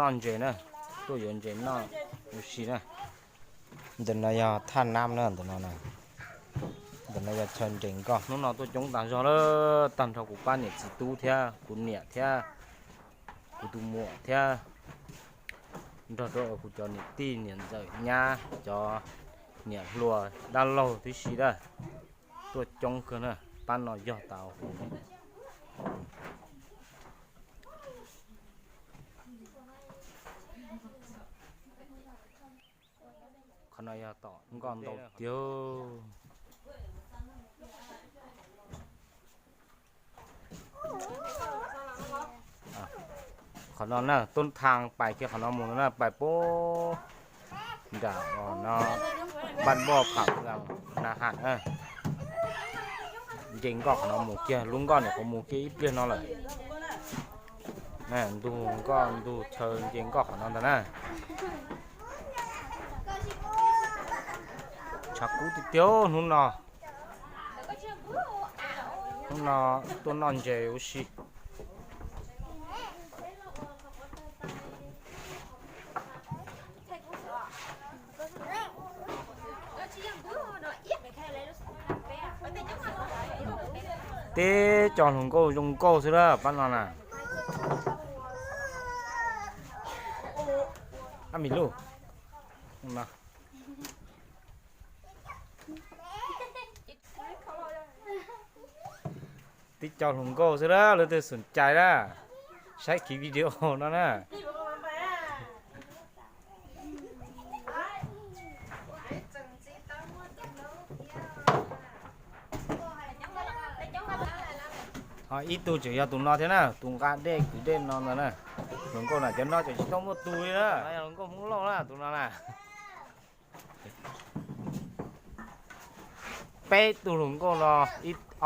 Noj ntses na, tuaj yuav ntses noj ua si na. Ntawm no yog thaj nab na, ntawm no na. Ntawm no yog chaw ntses nkoj. Hnub no tuaj coob tas zog lawm, tag nrho kuv pab niam txiv tub thiab kuv niam thiab kuv tus muam thiab nrog rau kuv cov niam tij niam ntxawm nyab, cov niam hluas dab laug tib si na. Tuaj coob kawg na, pab no yog tas. Qhov no yog tom nkoj ntau tiag. Qhov no na, tub thaj pais kiag qhov no mus no na, pais puag nram no, npaj npoj pham na has na. Nce nkoj qhov no mus kiag, lub nkoj nim qhuav mus kiag ib pliag no lawm. Ntug nkoj ntug chaw nce nkoj qhov no ntag na. Tshav kub tiag tiag hnub no. Hnub no tuaj noj ntses ua si. Teb cov hluas nkauj zoo nkauj xwb lawm pab no na. Ab mi luj. Tib co hluas nkauj xwb na, leej twg xom cai na, saib kiv video no na. Ho ib tug tseem yog tus no thiab na, tus nqa dej kwv dej no ntag na. Hluas nkauj na, cov no tseem tsis tau muaj tus li na, yog hluas nkauj Hmoob Lauj na tus no na. Peb tug hluas nkauj no,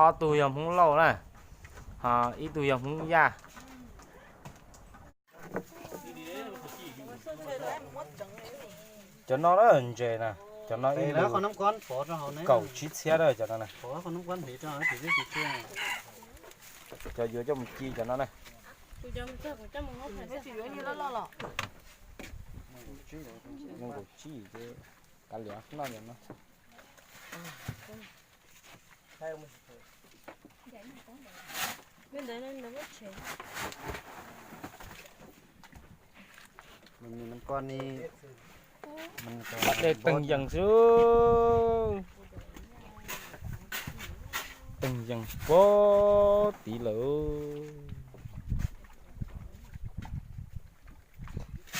ob tug yog Hmoob Lauj na, ho ib tug yog Hmoob Yaj. Cov no na ntses na, cov no ib kaum tsib txhiab na cov no na. Cov yuav coj mus ci cov no na. Kav liam noj no. Tej teeg yees xwb, teeg yees puag tid lawm.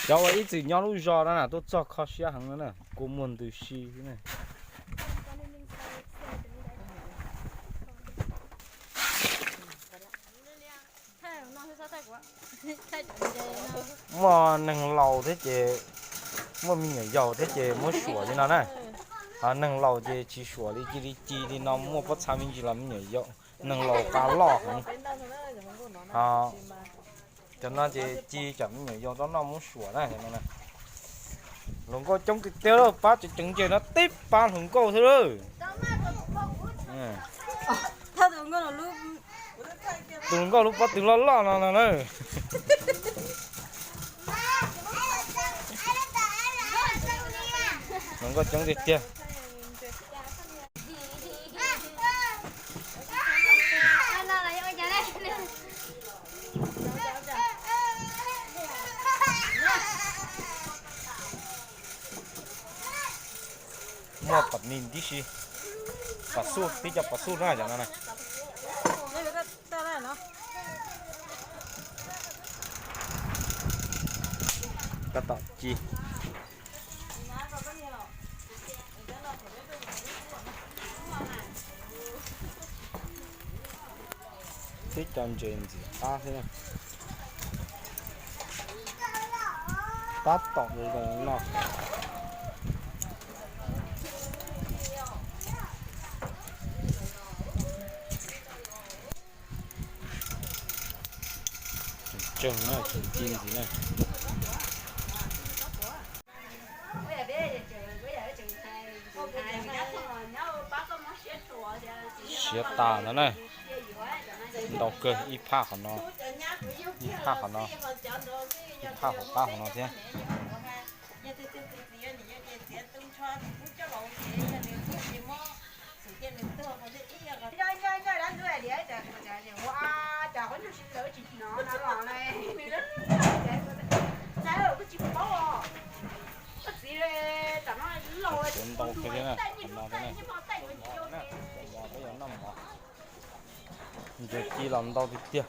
Cov uas ib txwm nyob lub zos no na tuaj txog kho siab heev no na, kua muag ntws si xwb na. Muaj neeg laus thiab ces, muaj me nyuam yaus thiab ces muab suam li no na. Ho neeg laus ces tsis suam li, cia li ci li no, muaj pob txha me ntsis los me nyuam yaus, neeg laus qab loj heev. Ho cov no ces ci cov me nyuam yaus rau noj muab suam na. Hluas nkauj coob tiag tiag lawm, pab tseem ceev ntses no tib pab hluas nkauj xwb lawm. Tus hluas nkauj lub pob tw loj loj no no na. Hluas nkauj coob tiag tiag. Muaj pam nis tib si, pam xuj, tib co pam xuj na cov no na. Tab tom ci. Tib co ntses ntxim qab thiab. Tab tom zoo noj. Tseem tsawg na, tseem ci ntxiv na. Siav tas ntawd na. Ntau kawg, ib phaj qhov no, ib phaj qhov no. Phaj hauv qab hauv no thiab. Ntau kawg thiab na, qhov no thiab na. Mov peb yuav noj mov. Ntses ci los ntau tiag tiag.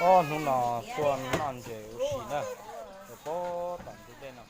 Ob hnub no tuaj noj ntses ua si na, rau puag tom ntug dej no.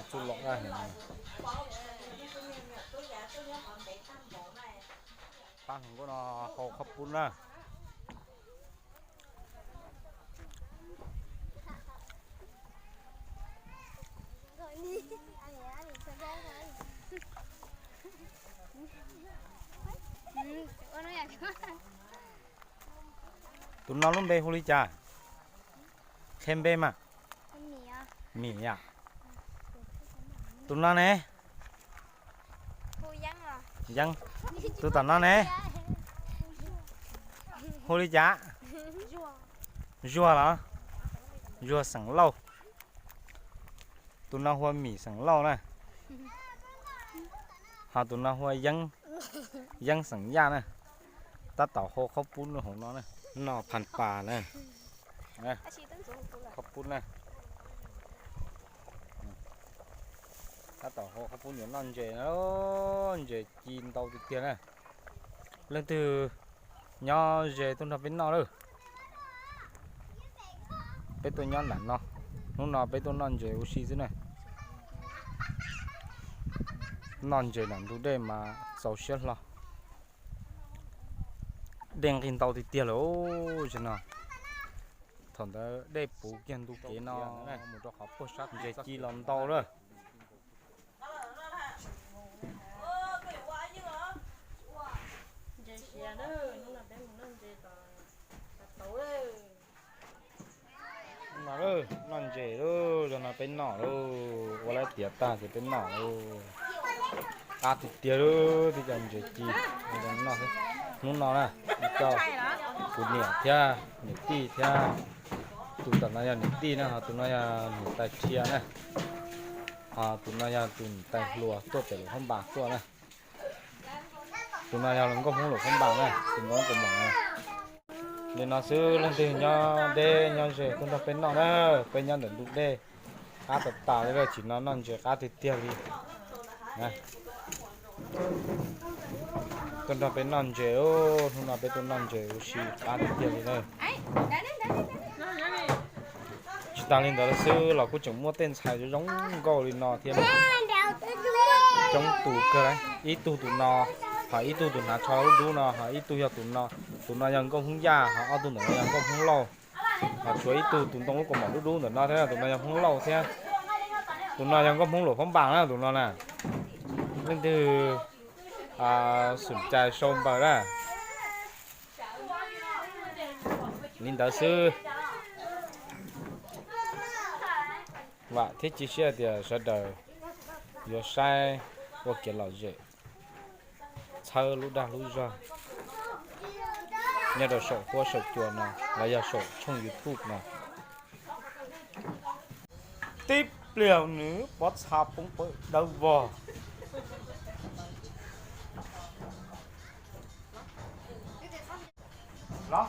Txuj lom na. Pab hluas nkauj no hau qhaub poob na. Tus no lub npe hu li cas? Qhia npe mas. Mim yom. Tus no ne? Yeeb. Tus tom no ne? Hu li cas? Zuag los? Zuag xeem Lauj. Tus no hu ua Mim xeem Lauj na. Ho tus no hu ua Yeeb, Yeeb xeem Yaj na. Tab tom hau qhaub poob hauv no na. Noj phas pas na. Qhaub poob na. Tab tom hau qhaub poob yuav noj ntses na. Ntses ci ntau tiag tiag na. Leej twg nyob ze tuaj nrog peb noj lawm. Peb tuaj nyob nram no. Hnub no peb tuaj noj ntses ua si xwb na. Noj ntses nram ntug dej mas txaus siab hlo. Dej nqig ntau tiag tiag lawm zaum no. Thaum ntawd dej puv kiag ntug kev no mus rau qhov puag sab, ntses ci los ntau lawm. Noj ntses lauj, zaum no peb noj lauj, ua lawv tiav tag ces peb noj lauj. Qab tiag tiag lauj, twb cov ntses ci noj xwb. Hnub no na, ib co kuv niam thiab niam tij thiab, tus tom no yog niam tij na, ho tus no yog niam tais Rhia na, ho tus no yog tus niam tais hluas tuaj pem Luam Phab Npas tuaj na. Tus no yog hluas nkauj Hmoob Luam Phab Npas na, tus nkauj Hmoob Kaus Mom na. Li no xwb, leej twg nyob deb nyob ze tuaj nrog peb noj na, peb nyob ntawm ntug dej, qab tas tas li lawm, tsim no noj ntses qab tiag tiag li. Tuaj nrog peb noj ntses, hnub no peb tuaj noj ntses ua si qab tiag tiag li na. Tsis tas li ntawd xwb los kuj tseem muaj tej ntxhais zoo nkauj li no thiab, coob tus kawg, ib tug tus no, ho ib tug tus hnav tsho dub dub no, ho ib tug yog tus no, tus no yog nkauj Hmoob Yaj, ho ob tug ntawm no yog nkauj Hmoob Lauj, ho tshuav ib tug tus ntoo lub kaus mom dub dub ntawm no thiab, tus no yog Hmoob Lauj thiab, tus no yog nkauj Hmoob Luam Phab Npas na, tus no na. Leej twg xum cai sau npaws na. Li ntawd xwb. Vam thiab cia siab tias sawv daws yuav saib ua kev lom zem, txhawb lub dag lub zog nyob rau saum huab saum cua no los yog saum tshooj YouTube no. Tib pliag nws pob txha poob pawg dawb vog. Los,